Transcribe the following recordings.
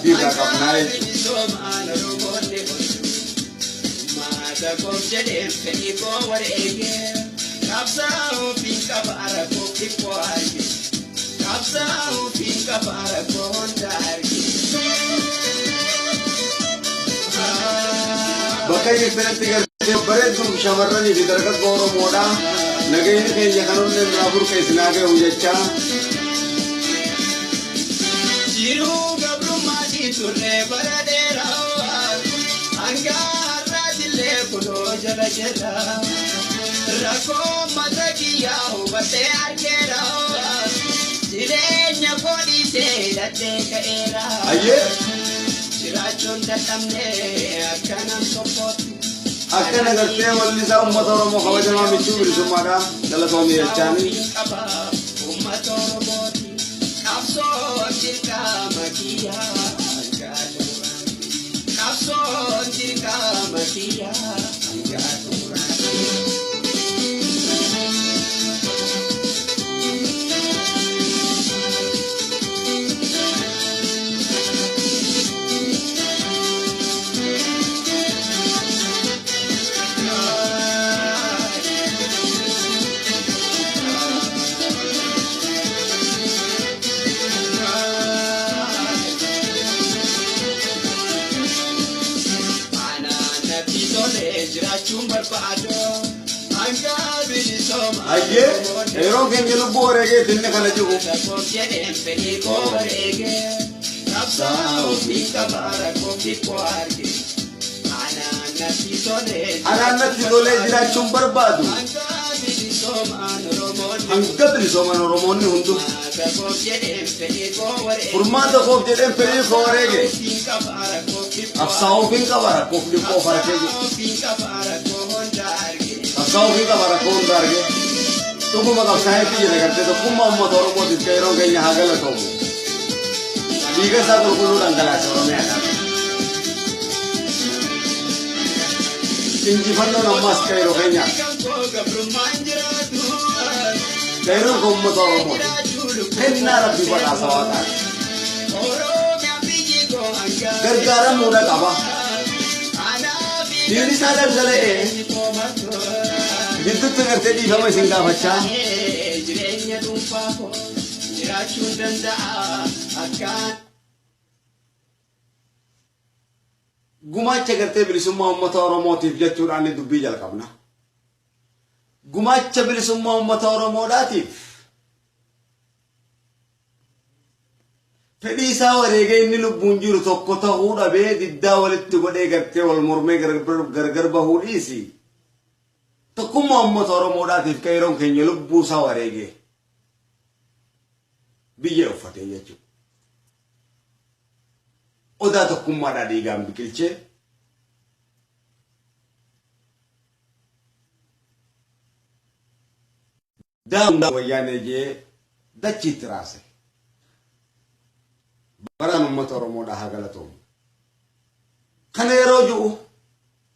Abdii irraa qabnaa jechuudha. Bakka jirtanitti gartee bareedduu shamarranii fi dargaggoo Oromoodha. Nageenyi keenya kan onnee irraa burqe isin haa gahu jechaa. Jiruu gabrummaatii turre bara dheeraa hanga har'aatillee kunoo jala jala rakkoo mata kiyyaa hubattee argeera jireenya koo dhiisee hidhadhee ka'eera. Ayyee. Jiraachuun dadhabne akka nam tokkootti. Akkana gartee wallisaa uummata Oromoo kabajamaa michuu bilisummaadha. Galatoomii jechaanii. Uummata Oromooti qabsoon dirqama kiyyaa hanga xumuraatti. Qabsoon dirqama kiyyaa hanga xumuraatti. Anaan tolee jiraachuun barbaadu hanga bilisooma. Ayyee yeroo keenya lubbuu wareegeetti inni kana jiru. Rakkoof jedheen fedhii koo wareegee qabsaa'uu fi qaba rakkoof xiqqoo arge. Anaan natti tolee Anaan natti tolee jiraachuun barbaadu. hanga bilisoomaan Oromoonni Hanga bilisooman Oromoonni hundu. rakkoof jedheen fedhii koo wareegee Furmaata koof jedheen fedhii koo wareege. fi qaba rakkoof xiqqoo Qabsaa'uuf hin qaba rakkoof dhiphoo farakee jiru. qabsaa'uu fi qaba rakkoo hunda arge. Qabsaa'uuf hin qaba rakkoo hunda arge. Dhuguma qabsaa'eetti jira gartee tokkummaa uummata Oromootiif qeerroon keenya haa galatoomu. Dhiiga isaa qulqulluu dhangalaase Oromiyaadhaaf. Injifannoon ammaas qeerroo keenyaaf. Kan koo gabrummaan jiraatu. Qeerroon kun uummata Oromooti. Kennaa Rabbi badhaasa waaqaati. Oromiyaan biyyi koo hanga Gargaaramuudha qaba. Anaaf Dhiirri isaa dhangala'ee gidduutti gartee dhiifama isin gaafachaa. Jireenya dhuunfaa koo jiraachuun danda'a akkaan. Gumaacha gartee bilisummaa uummata Oromootiif jechuudhaan ni dubbii jalqabna. Gumaacha bilisummaa uummata Oromoodhaatiif fedhii isaa wareegee inni lubbuun jiru tokko ta'uu dhabee diddaa walitti godhee gartee wal mormee gargar bahuu dhiisi. Tokkummaa uummata Oromoodhaatiif qeerroon keenya lubbuu isaa wareegee biyya uffatee jechuudha. Odaa tokkummaadhaa dhiigaan biqilchee daawun wayyaanee jee dachiitti raase. Baraan uummata Oromoodhaa haa galatoomu. Kana yeroo ji'u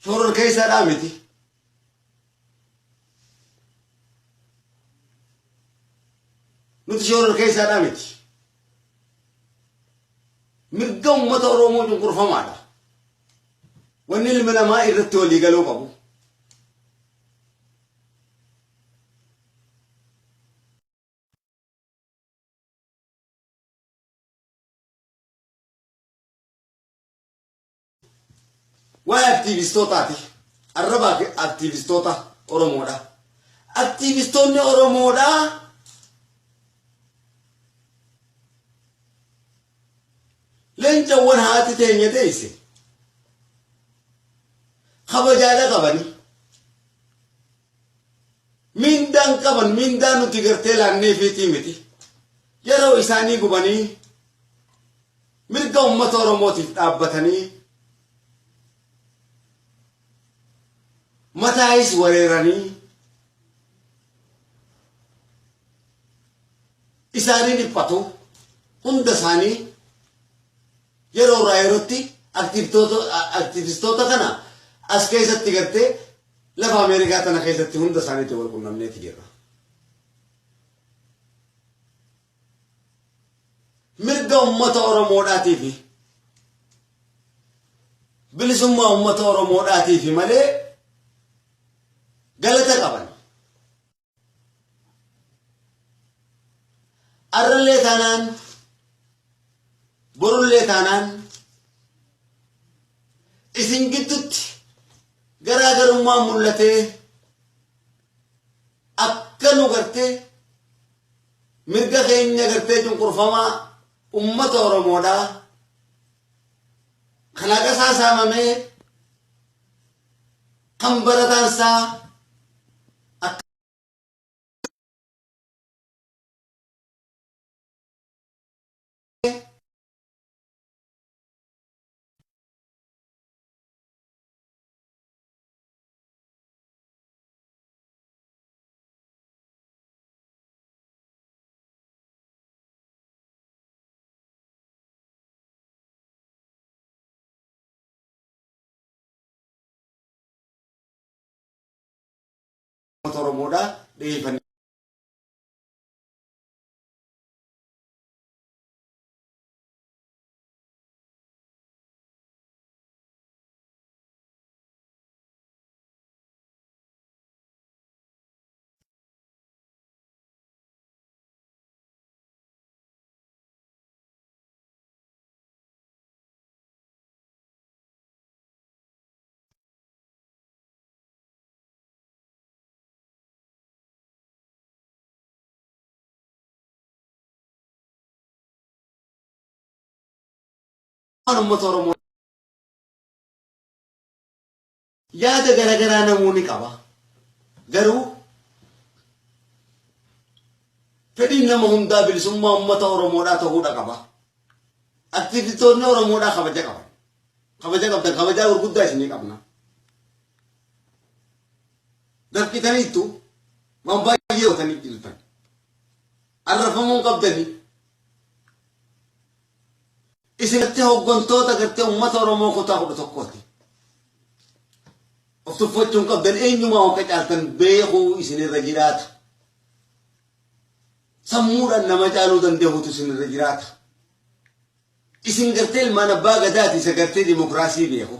shoror keessaadhaa miti. Nuti shoror keessaadhaa miti. Mirga uummata Oromoo cunqurfamaadha. Wanni ilmi namaa irratti walii galuu qabu. Waa'ee aktiivistootaati. Arraba aktiivistoota Oromoodha. Aktiivistoonni Oromoodha. Leencawwan haati teenya teesse. Kabajaadha qabani. Mindaan qaban mindaa nuti gartee laanneefiitii miti. Yeroo isaanii gubanii mirga uummata Oromootiif dhaabbatanii mataayis wareeranii isaanii dhiphatu hunda isaanii yeroo irraa yerootti aktiivistoota kana as keessatti gartee lafa Ameerikaa tana keessatti hunda isaaniitti wal qunnamneeti jirra. Mirga uummata Oromoodhaatii fi Bilisummaa uummata Oromoodhaatiif malee galata qaban. Arrallee taanaan borullee taanaan isin giddutti garaagarummaa mul'atee akka nu gartee mirga keenya gartee cunqurfamaa ummata Oromoodhaa kan haqa isaa saamamee kan barataan isaa Uummata Oromoodhaa dhiyeeffannee Uummata Oromoo yaada garagaraa namuu ni qaba. Garuu fedhiin nama hundaa bilisummaa uummata Oromoodhaa ta'uudha qaba. Aktivistoonni Oromoodhaa kabaja qaban. Kabaja qabdan kabajaa gurguddaa isinii qabna. Dafqitaniittu waan baay'ee gootanii jirtan. Arrafamuun qabdanii. Isin gartee hooggantoota gartee uummata Oromoo kutaa 11ti. Of tuffachuun qabdan eenyumaa akka caaltan beekuu isinirra jiraata. Sammuudhaan nama caaluu danda'uutu isinirra jiraata. Isin gartee ilmaan abbaa gadaati isa gartee dimokiraasii beeku.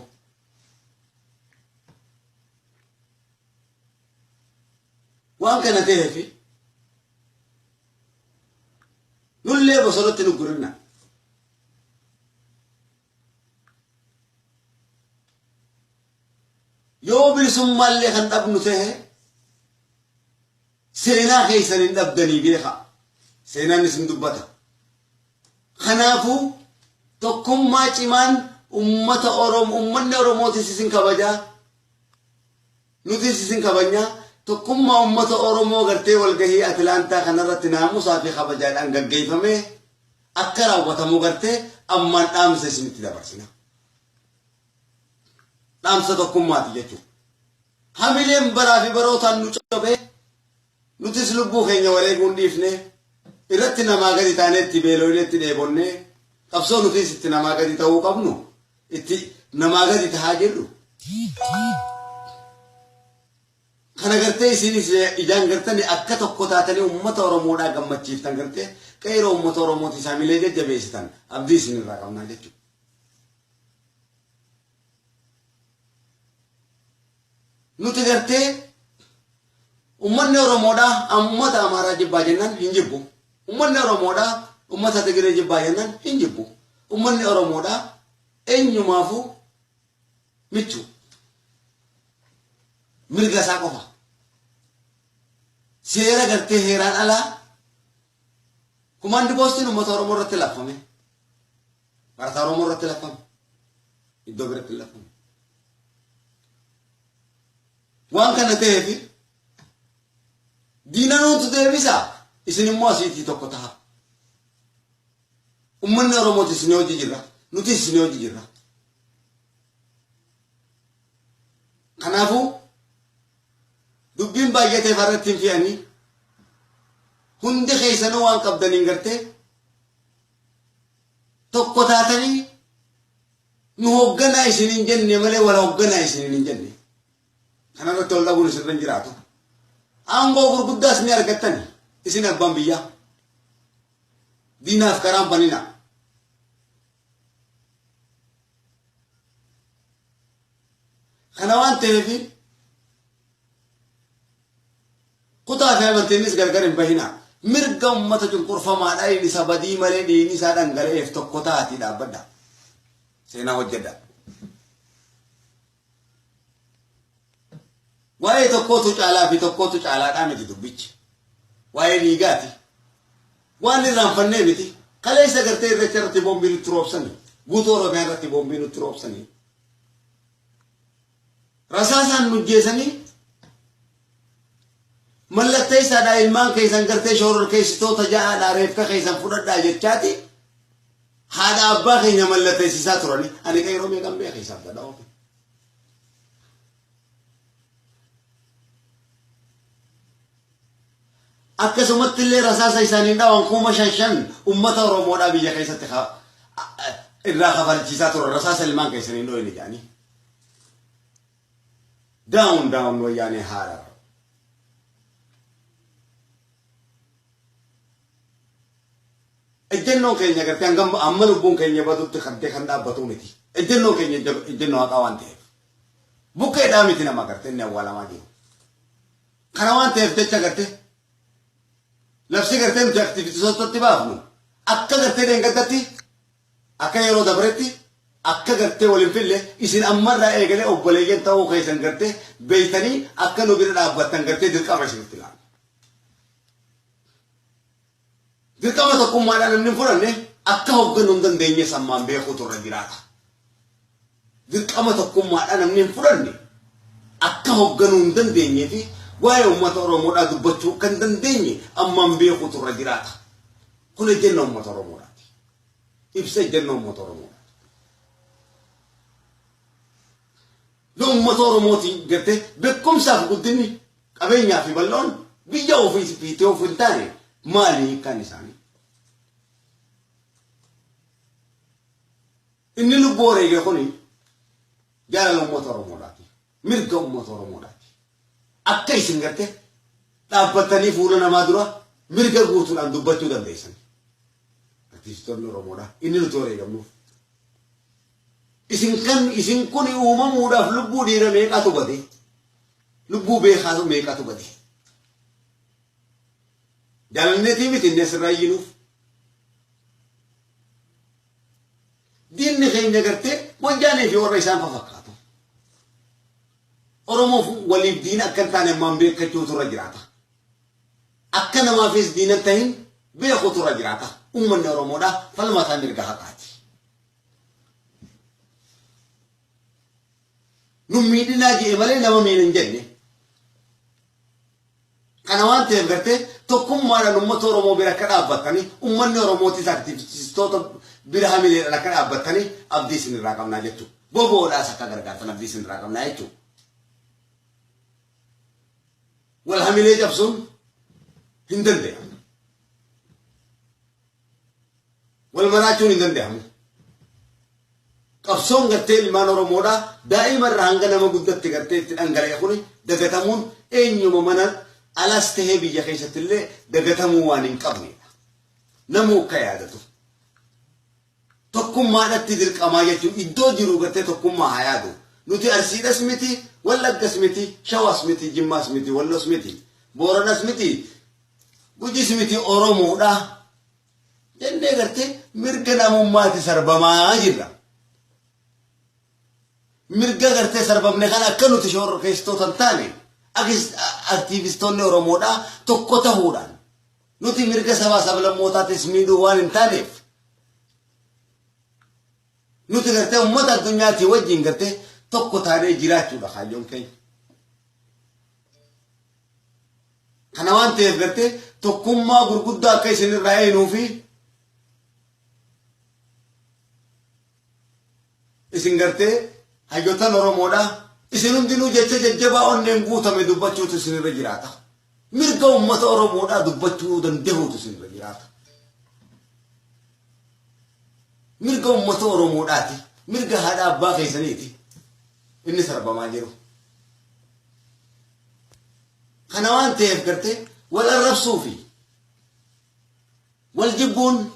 Waan kana ta'eef nullee bosonatti nu gurinna. Yoo bilisummaallee kan dhabnu ta'e seenaa keessan hin dhabdanii beeka. Seenaan isin dubbata. Kanaafuu tokkummaa cimaan ummata Oromoo ummanni Oromootis isin kabajaa. Nutis isin kabajna. Tokkummaa ummata Oromoo gartee walgahii Atilaantaa kanarratti naamusaa fi kabajaadhaan gaggeeffamee akka raawwatamu gartee ammaan dhaamsa isinitti dabarsina. Dhaamsa tokkummaati jechuudha. Hamileen baraa fi barootaan nu cabee nutis lubbuu keenya wareeguun dhiifne irratti namaa gadi taanee itti beelooyne itti dheebonnee qabsoo nutis itti namaa gadi ta'uu qabnu itti namaa gadi tahaa jirru. Kana gartee isinis ijaan gartanii akka tokko taatanii uummata Oromoodhaa gammachiiftan gartee qeeroo uummata Oromooti isaamilee jajjabeessitan abdii isinirraa qabnaa jechuudha. Nuti gartee uummanni Oromoodhaa uummata Amaaraa jibbaa jennaan hin jibbu. Uummanni Oromoodhaa uummata Tigiree jibbaa jennaan hin jibbu. Uummanni Oromoodhaa eenyumaafuu michu. Mirga isaa qofa. Seera gartee heeraan alaa kumaandi poostiin uummata Oromoo irratti laffame. Barataa Oromoo irratti laffame. Iddoo biratti laffame. Waan kana ta'eef diina nuutu deebisa isin immoo asiitii tokko taha. Uummanni Oromootis isin hojii jirra. Nutis isin hojii jirra. Kanaafuu dubbiin baay'atee farratti hin fe'anii hundi keessanuu waan qabdaniin gartee tokko taatanii nu hoogganaa isiniin jenne malee wal hoogganaa isiniin hin jenne. Kanarratti wal dhabuun isinirra hin jiraatu. Aangoo gurguddaas ni argattani isin abbaan biyyaa. Diinaaf karaan banina. Kana waan ta'eef kutaa fi amantiinis gargar hin bahinaa. Mirga uummata cunqurfamaadha inni isa badii malee dhiigni isaa dhangala'eef tokko ta'atii dhaabbadha. Seenaa hojjedha. Waa'ee tokkootu caalaa fi tokkootu caalaadhaa miti dubbichi. Waa'ee dhiigaati. Waan irraanfannee miti. Kaleessa gartee irreecha irratti boombii nutti roobsanii. Guutuu Oromiyaa irratti boombii nutti roobsanii. Rasaasaan nu jeesanii mallatteessaadhaa ilmaan keessan gartee shororkeessitoota ja'aadhaa reefka keessan fudhadhaa jechaati haadha abbaa keenya mallatteessisaa turanii ani qeeroo meeqan beeka isaaf gadhaa ofi. Akkasumatti illee rasaasa isaaniin dhawan 5,000 ummata Oromoodhaa biyya keessatti irraa kafalchiisaa turan rasaasa ilmaan keessaniin dhoyne jedhanii. Down down wayyaanee haara. Ejjennoon keenya gartee hangam amma lubbuun keenya badutti gartee kan dhaabbatu miti. Ejjennoon keenya ejjennoo haqaa waan ta'eef. Buqqeedhaa miti nama gartee inni awwaalamaa jiru. Kana waan ta'eef jecha gartee labsii gartee nuti aktivistisootatti baafnu akka gartee dheengaddatti akka yeroo dabretti akka gartee wal hin fille isin ammarraa eegalee obboleeyyan ta'uu keessan gartee beeytanii akka nu bira dhaabbattan gartee dirqama isinitti laanna. Dirqama tokkummaadhaan namni hin fudhanne akka hoogganuu hin dandeenye sammaan beekuutu irra jiraata. Dirqama tokkummaadhaan namni hin fudhanne akka hoogganuu hin dandeenyee fi waa'ee uummata Oromoodhaa dubbachuu akka hin dandeenye ammaan beekuutu irra jiraata. Kun ejjennoo uummata Oromoodhaati. Ibsa ejjennoo uummata Oromoodhaati. Yoo uummata Oromootiin gartee beekumsaaf guddinni qabeenyaa fi bal'oon biyya ofii fiitee of hin taane maali hiikkaan isaanii? Inni lubbuu wareege kuni jaalala uummata Oromoodhaati. Mirga uummata Oromoodhaati. Akka isin gartee dhaabbattanii fuula namaa dura mirga guutuudhaan dubbachuu dandeessan. Artiistoonni Oromoodhaa inni nuti wareegamnuuf. Isin kan isin kun uumamuudhaaf lubbuu dhiira meeqatu bade? Lubbuu beekaatu meeqatu bade? Jaalanneetii miti inni asirraa iyyinuuf. Diinni keenya gartee wayyaanee fi warra isaan fafakkaatu. Oromoof waliif diina akka hin taane ammaan beekachuutu irra jiraata. Akka namaafis diina hin tahin beekuutu irra jiraata. Uummanni Oromoodhaa falmataa mirga haqaati. Nu miidhinaa je'e malee nama miina hin jenne. Kana waan ta'eef gartee tokkummaadhaan uummata Oromoo bira akka dhaabbattanii uummanni Oromootis aktivististoota bira hamileedhaan akka dhaabbattanii abdii isin irraa qabnaa jechuudha. Boboodhaas akka gargaartan abdii isin irraa qabnaa jechuudha. Wal hamilee cabsuun hin danda'amu. Wal maraachuun hin danda'amu. Qabsoon gartee ilmaan Oromoodhaa daa'ima irraa hanga nama guddatti gartee itti dhangala'e kun dagatamuun eenyuma mana alas tahee biyya keessatti illee dagatamuu waan hin qabnedha. Namuu akka yaadatu. Tokkummaadhatti dirqamaa jechuun iddoo jiru gartee tokkummaa haa yaadu. Nuti Arsiidhas miti, Wallaggas miti, Shawaas miti, Jimmaas miti, Wallos miti, Booranas miti, Gujis miti Oromoodha. Jennee gartee mirga namummaati sarbamaa jirra. Mirga gartee sarbamne kana akka nuti shororkeessitoota hin taane aktiivistoonni Oromoodhaa tokko tahuudhaan nuti mirga sabaa sablammootaatis miidhuu waan hin taaneef nuti gartee uummata addunyaatii wajjin gartee tokko taanee jiraachuudha kaayyoon keenya. Kana waan ta'eef gartee tokkummaa gurguddaa akka isin irraa eenuu fi isin gartee hayyotan Oromoodha. Isin hundinuu jecha jajjabaa onneen guutame dubbachuutu isin irra jiraata. Mirga uummata Oromoodhaa dubbachuu dandahuutu isin irra jiraata. Mirga uummata Oromoodhaati. Mirga haadha abbaa keessaniiti. Inni sarbamaa jiru. Kana waan ta'eef gartee wal arrabsuu fi wal jibbuun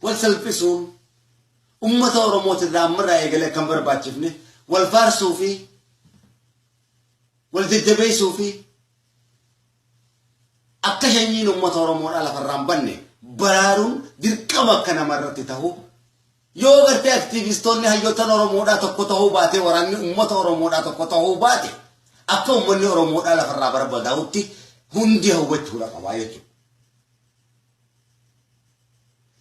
wal salphisuun ummata Oromootirraa ammarraa eegalee akka hin barbaachifne wal faarsuu fi Wal jajjabeessuu fi akka shanyiin uummata Oromoodhaa lafarraa hin banne baraaruun dirqama akka namarratti tahu yoo gartee aktiivistoonni hayyoottan Oromoodhaa tokko tahuu baate waraanni uummata Oromoodhaa tokko tahuu baate akka uummanni Oromoodhaa lafarraa barbadaa'utti hundi hubachuudha qabaa jechuudha.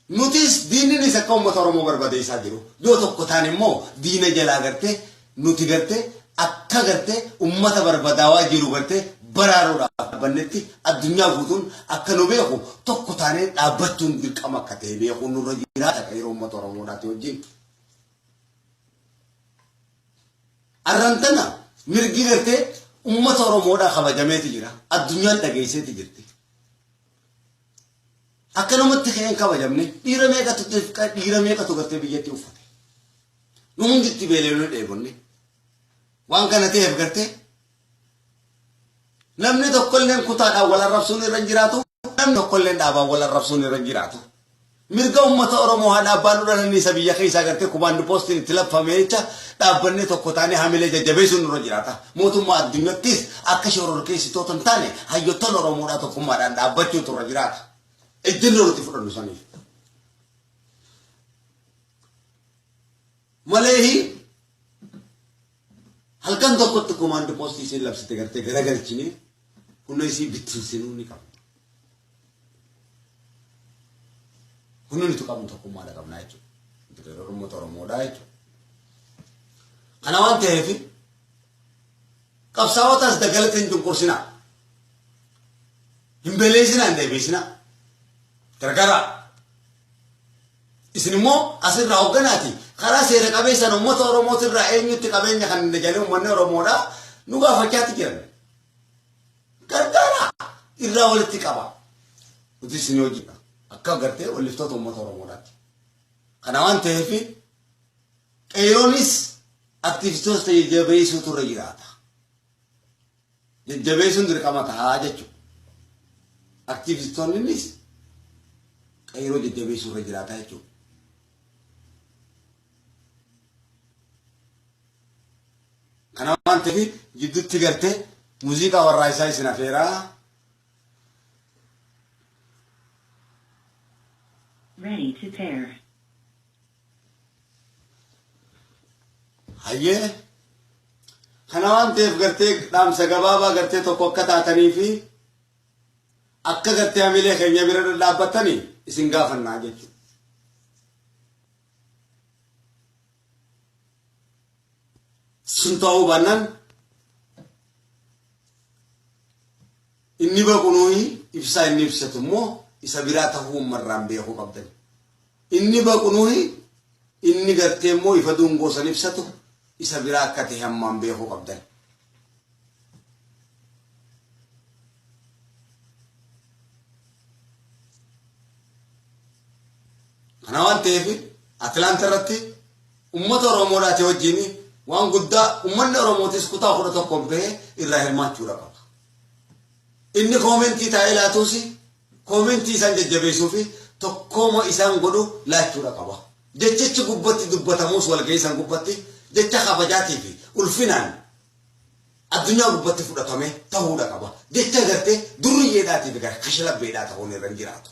Nutis diinninis akka uummata Oromoo barbadeessaa jiru. Yoo tokko taane immoo diina jalaa gartee nuti gartee akka gartee uummata barbadaawaa jiru gartee baraaruudhaaf dhaabbannetti addunyaa guutuun akka nu beeku tokko taanee dhaabbachuun dirqama akka ta'e beekuun nurra jiraata yeroo uummata Oromoodhaati wajjin. Arran tana mirgi gartee uummata Oromoodhaa kabajameeti jira. Addunyaan dhageesseeti jirti. Akkanumatti ka'een kabajamne dhiira meeqatu dhiira meeqatu gartee biyyatti uffate. Nu hundi itti beeleenuu dheebonne. Waan kana ta'eef gartee namni tokkolleen kutaadhaan wal arrabsuun irra hin jiraatu. Namni tokkolleen dhaabaan wal arrabsuun irra hin jiraatu. Mirga uummata Oromoo haa dhaabbaan dhalanni isa biyya keessaa gartee kumaandi poostiin itti labfame jecha dhaabbannee tokko taanee hamilee jajjabeessuun nurra jiraata. Mootummaa addunyattis akka shororkeessitoota hin taane hayyottan Oromoodhaa tokkummaadhaan dhaabbachuutu irra jiraata. Ejjennoo nuti fudhannu saniif. Maleehi halkan tokkotti kumaandi poostii isiin labsite gartee garagalchinee humna isii bittinsinuu ni qabna. Humna nuti qabnu tokkummaadha qabnaa jechuudha. Nuti garuu uummata Oromoodha jechuudha. Kana waan ta'eef qabsaa'otaas dagalatti hin cunqursinaa. Hin beeleessinaa hin deebisinaa. Gargaaraa. Isin immoo asirraa hogganaati karaa seera qabeessaan uummata Oromootirraa eenyutti qabeenya kan hin jedhanii uummanni Oromoodha nu gaafachaatti jiran. Gargaaraa irraa walitti qaba. Nuti isin hojiidha. Akka gartee walliftoota uummata Oromoodhaati. Kana waan ta'eef qeeroonis aktivistoota jajjabeessuutu irra jiraata. Jajjabeessuun dirqama tahaa jechuudha. Aktivistoonnis qeeroo jajjabeessuu irra jiraata jechuudha. Kana waan ta'eef jidduutti gartee muuziqaa warraa isaa isin afeeraa. Ready to pair. Hayyee kana waan ta'eef gartee dhaamsa gabaabaa gartee tokko akka taatanii fi akka gartee hamilee keenya bira dhadhaabbattanii isin gaafannaa jechuudha. Sun ta'uu baannaan inni baqu nuyi ibsaa inni ibsatu immoo isa biraa ta'uu uummarraan beekuu qabdan. Inni baqu nuyi inni gartee immoo ifa dungoo san ibsatu isa biraa akka ta'e hammaan beekuu qabdan. Kana waan ta'eef Atilaanta irratti uummata Oromoodhaati wajjin waan guddaa uummanni Oromootis kutaa 11n bahee irraa hirmaachuudha qaba. Inni koomentii taa'ee laatuus koomentii isaan jajjabeessuu fi tokkooma isaan godhu laachuudha qaba. Jechichi gubbatti dubbatamuus walgahii san gubbatti jecha kabajaatii fi ulfinaan addunyaa gubbatti fudhatame ta'uudha qaba. Jecha gartee durriyyeedhaatii fi gara kashalabbeedhaa ta'uun irra hin jiraatu.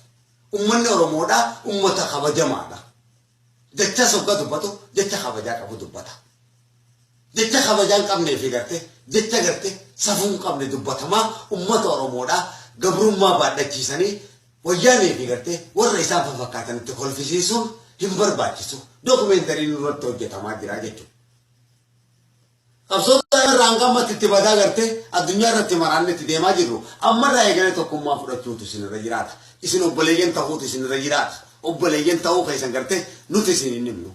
Uummanni Oromoodhaa uummata kabajamaadha. Jecha sogga dubbatu jecha kabajaa qabu dubbata. Jecha kabajaa hin qabnee fi gartee jecha gartee safuu hin qabne dubbatamaa uummata Oromoodhaa gabrummaa baadhachiisanii wayyaanee fi gartee warra isaan fafakkaatanitti kolfisiisuun hin barbaachisu. Dookumeentariin irratti hojjetamaa jira jechuudha. Qabsoo irraa hanga ammatti itti badaa gartee addunyaa irratti maraanne itti deemaa jirru ammarraa eegalee tokkummaa fudhachuutu isin irra jiraata. Isin obboleeyyan ta'uutu isin irra jiraata. Obboleeyyan ta'uu keessan gartee nuti isin hin himnu.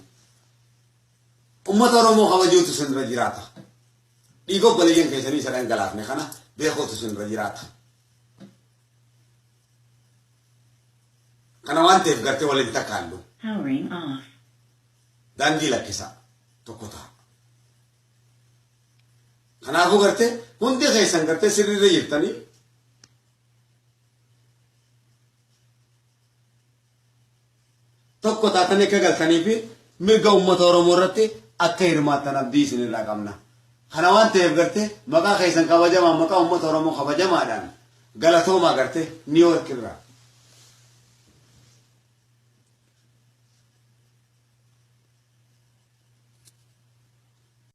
Uummata Oromoo kabajuutu isin irra jiraata. Dhiiga obboleeyyan keessanii isa dhangalaafne kana beekuutu isin irra jiraata. Kana waan ta'eef gartee waliin takkaallu. Powering off. Daandii lakkisaa tokko ta'a. Kanaafuu gartee hundi keessan gartee sirriirra jirtanii tokko taatanii akka galtanii fi mirga uummata Oromoo irratti akka hirmaattan abdii isinirraa qabna. Kana waan ta'eef gartee maqaa keessan kabajamaa, maqaa uummata Oromoo kabajamaadhaan galatoomaa gartee New York irraa.